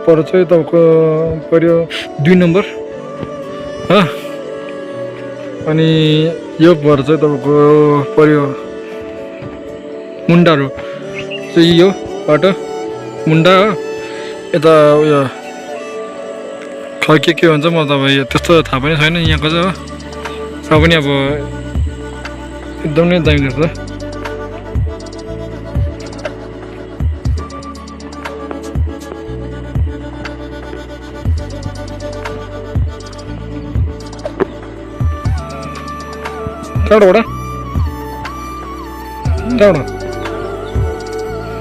पर चाहिँ तपाईँको पर्यो 2 नम्बर हो। अनि यो पर चाहिँ तपाईँको पर्यो मुन्डा रोड चाहिँ यो बाटो मुन्डा हो। यता उयो खै के भन्छ म त अब त्यस्तो थाहा पनि छैन यहाँको चाहिँ हो। र पनि अब एकदम नै दामी देख्छ। कहाँबाट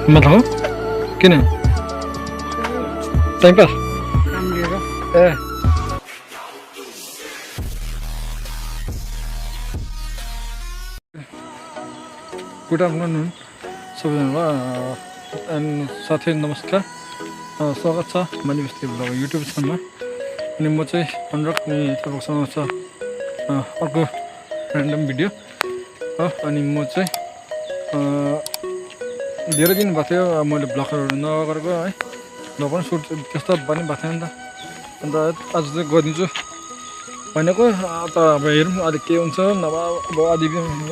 मतलब किन time pass a good afternoon सबैजनालाई एन्ड साथै नमस्कार स्वागत छ मानी बस्ती ब्लग युट्युब च्यानलमा। अनि म चाहिँ अनुराग अनि तपाईँसँग छ अर्को ऱ्यान्डम भिडियो हो। अनि म चाहिँ धेरै दिन भएको थियो मैले ब्लगहरू नगरेको है, ब्लग पनि सुट त्यस्तो पनि भएको थिएन नि त। अन्त आज चाहिँ गरिदिन्छु भनेको। त अब हेरौँ अलिक के हुन्छ नभए अब आधी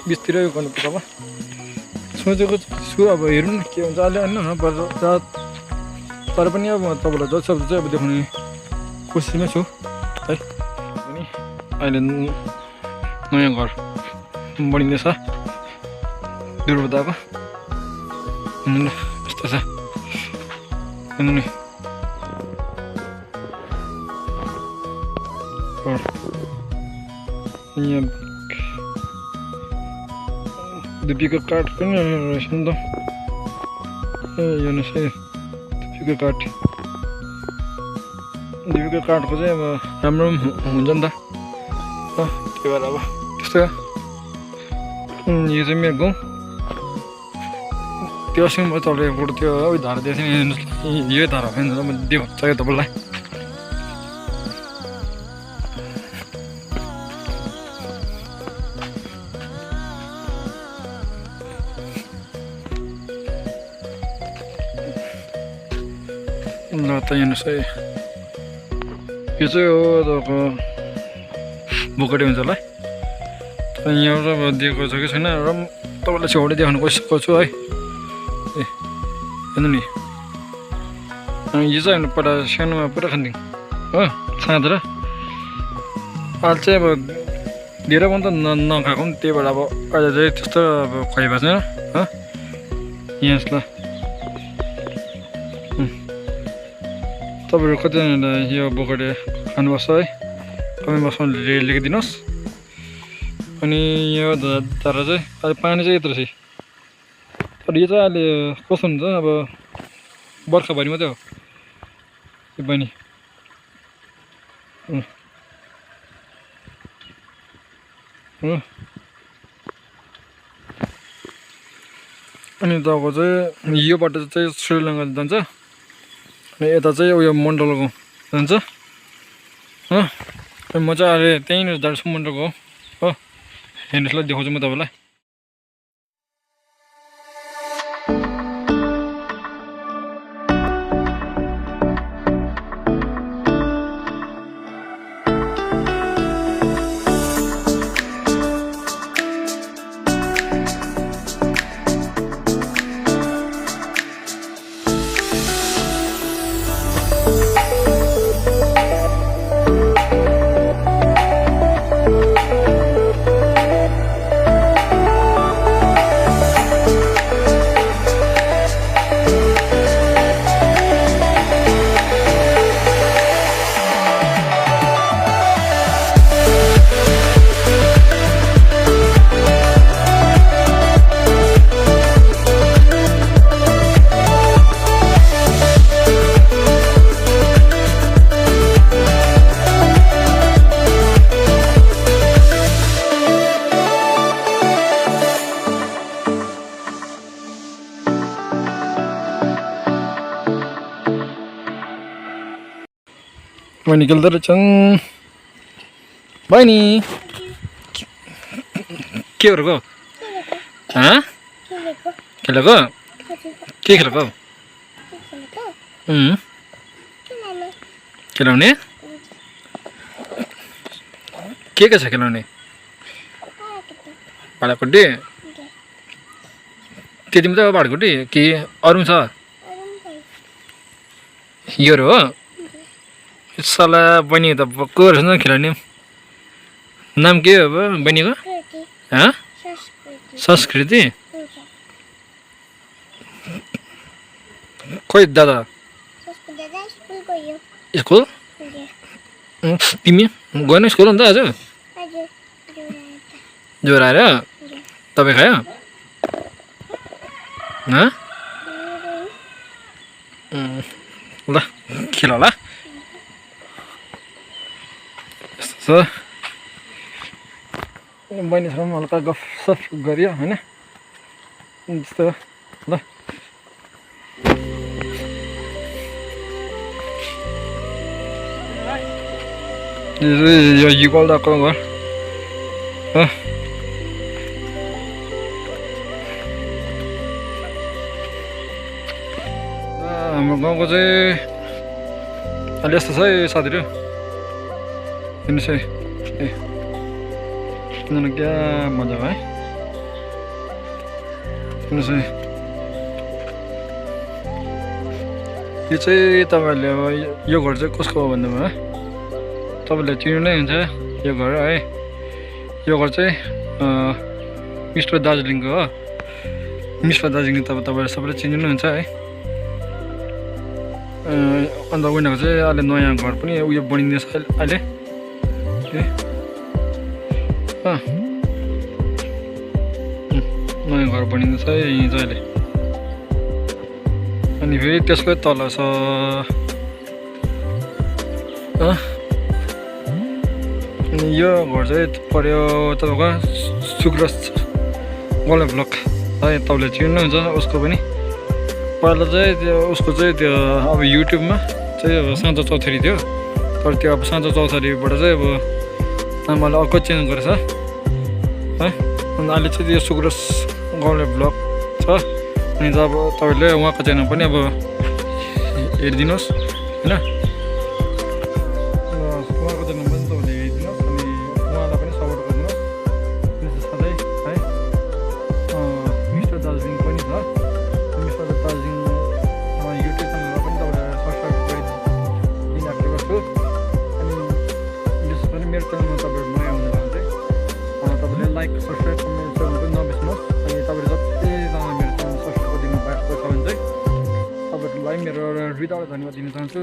बिचतिरै गर्नुपर्छ। अब सोचेको छु अब हेरौँ न के हुन्छ। अहिले होइन तर पनि अब म तपाईँलाई जतिसक्दो चाहिँ अब देखाउने कोसिसमै छु है। अनि अहिले नयाँ घर बनिँदैछ दुर्बुदाको। यस्तो छ हेर्नु नि। यहाँ धुपीको काठ पनि रहेछ नि त। ए हेर्नुहोस् है धुपीको काठ। धुपीको काठको चाहिँ अब राम्रो हुन्छ नि त। त्यही भएर अब त्यस्तो यो चाहिँ मेरो गाउँ। त्यो अस्ति म तपाईँले फोटो त्यो उयो धारा दिएको थिएँ हेर्नुहोस्। यही धारा होइन म देखाउँछु तपाईँलाई। ल त हेर्नुहोस् है यो चाहिँ हो तपाईँको बोकडी हुन्छ होला है। यहाँबाट अब दिएको छ कि छैन र तपाईँलाई छेउबाट देखाउनु कोसिस गर्छु है। ए हेर्नु नि यो चाहिँ होइन पहिला सानोमा पुरा खान्थ्यौँ हो छाँदेर। अहिले चाहिँ अब धेरै पनि त नखाएको नि, त्यही भएर अब अहिले चाहिँ त्यस्तो अब खुवाइ भएको छैन हो। यहाँ ल तपाईँहरू कतिजनालाई यो बोकडी खानुपर्छ है कमेन्ट बक्समा लेखिदिनुहोस्। अनि यो धारा चाहिँ अहिले पानी चाहिँ यत्रो छ। तर यो चाहिँ अहिले कस्तो हुन्छ अब बर्खाभरि मात्रै हो यो बहिनी। अनि तपाईँको चाहिँ यो बाटो चाहिँ श्रीलङ्का जान्छ अनि यता चाहिँ उयो मण्डल गाउँ जान्छ हो। अनि म चाहिँ अहिले त्यहीँनिर जान्छु मण्डल गाउँ हो। हेर्नुहोस् ल देखाउँछु म तपाईँलाई। बहिनी खेल्दो रहेछन्। बहिनी के गरेको खेलेको के खेलेको खेलाउने के छ खेलाउने भाँडाकुटी त्यति मात्रै हो भाँडाकुटी कि अरू छ यो हो साला बहिनी त को रहेछ खेलाउने नाम के हो अब बहिनीको संस्कृति खोइ दादा स्कुल तिमी गएन स्कुल अन्त आज ज्वरो आएर तपाईँ खायो ल खेल होला यस्तो छ बहिनीसँग हल्का गफसफ गऱ्यो होइन त्यस्तो ल यो युगल दाको घर हाम्रो गाउँको चाहिँ अहिले यस्तो छ है साथीहरू हेर्नुहोस् है ए क्या मजा भयो है हेर्नुहोस् है यो चाहिँ तपाईँहरूले अब यो घर चाहिँ कसको हो भन्दामा है तपाईँले चिन्नु नै हुन्छ यो घर है यो घर चाहिँ मिस्टर दार्जिलिङको हो मिस्टर दार्जिलिङ तपाईँहरू सबैले चिन्नुहुन्छ है अन्त उनीहरूको चाहिँ अहिले नयाँ घर पनि उयो बनिँदैछ अहिले नयाँ घर बनिँदैछ है यहीँ चाहिँ अहिले अनि फेरि त्यसकै तल छ अनि यो घर चाहिँ पर्यो तपाईँको सुक्रस गोल्डन ब्लक है तपाईँले चिन्नुहुन्छ उसको पनि पहिला चाहिँ त्यो उसको चाहिँ त्यो अब युट्युबमा चाहिँ अब साँझ चौधरी थियो तर त्यो अब साँझ चौधरीबाट चाहिँ अब आमाले अर्को चेन्ज गरेछ है अनि अहिले चाहिँ त्यो सुक्रस गोल्डन ब्लक छ अनि अब तपाईँहरूले उहाँको च्यानल पनि अब हेरिदिनुहोस् होइन उहाँको च्यानल पनि तपाईँले हेरिदिनुहोस् अनि उहाँलाई पनि सपोर्ट गरिदिनुहोस् त्यसको साथै है मिस्टर दार्जिलिङ पनि छ मिस्टर दार्जिलिङ युट्युब च्यानलमा पनि तपाईँलाई सब्सक्राइब गरिदिइराखेको छु अनि विशेष पनि मेरो च्यानलमा तपाईँहरू नयाँ हुनुहुन्छ भने चाहिँ तपाईँले लाइक सब्सक्राइब कमेन्ट गर्नु पनि नबिर्स्नुहोस् अनि तपाईँले जतिजना मेरो च्यानल सब्सक्राइब गरिदिनु भएको छ भने चाहिँ तपाईँहरूलाई मेरो हृदयबाट धन्यवाद दिन चाहन्छु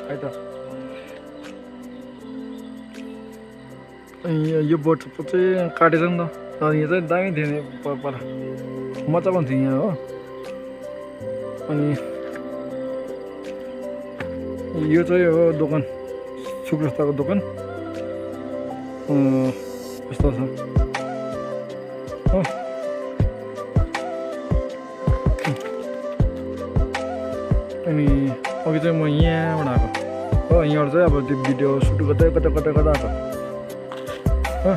है त यो बोट चाहिँ काटेछ नि त यहाँ चाहिँ दामी थियो नि पर मजा पनि थियो यहाँ हो अनि यो चाहिँ हो दोकान सुक्रस्ताको दोकान यस्तो छ हो अनि अघि चाहिँ म यहाँबाट आएको हो यहाँबाट चाहिँ अब त्यो भिडियो सुट गर्दै कता आएको हो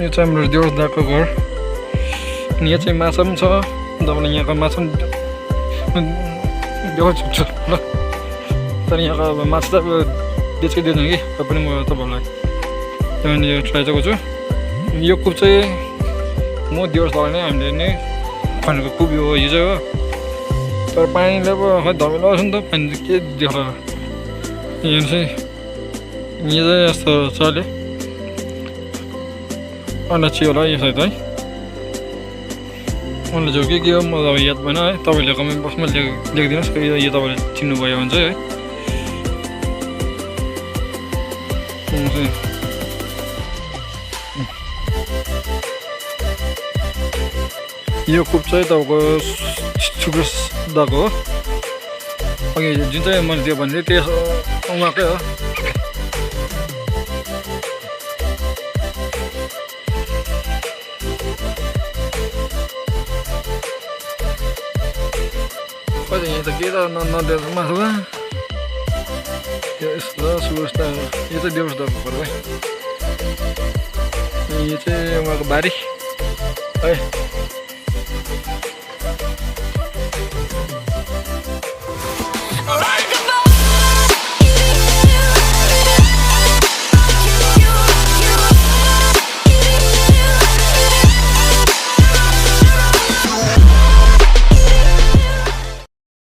यो चाहिँ हाम्रो देउराको घर अनि यहाँ चाहिँ माछा पनि छ तपाईँलाई यहाँको माछा पनि देखाउँछु ल तर यहाँको अब माछा त अब बेचकै दिँदैन कि पनि म तपाईँहरूलाई यो ट्राई चाहिँ गर्छु यो कुप चाहिँ म देउरास दाइ नै हामीले नै खनेको कुप हो यो चाहिँ हो तर पानीले पो खै धमिलो छ नि त पानी चाहिँ के देखायो यहाँ चाहिँ यस्तो छ अहिले अलैँची होला यो सायद है मलाई जो के हो म अब याद भएन है तपाईँले कमेन्ट बक्समा लेखिदिनुहोस् यो तपाईँले चिन्नुभयो भने चाहिँ है यो कुप चाहिँ तपाईँको सुक्रस दाको हो अघि जुन चाहिँ मैले त्यो भन्दै त्यो उहाँकै हो यहाँ त के त नदिएको मासु त यो यस्तो सुरस्ता यो चाहिँ देउरासदाको घर है यो चाहिँ उहाँको बारी है।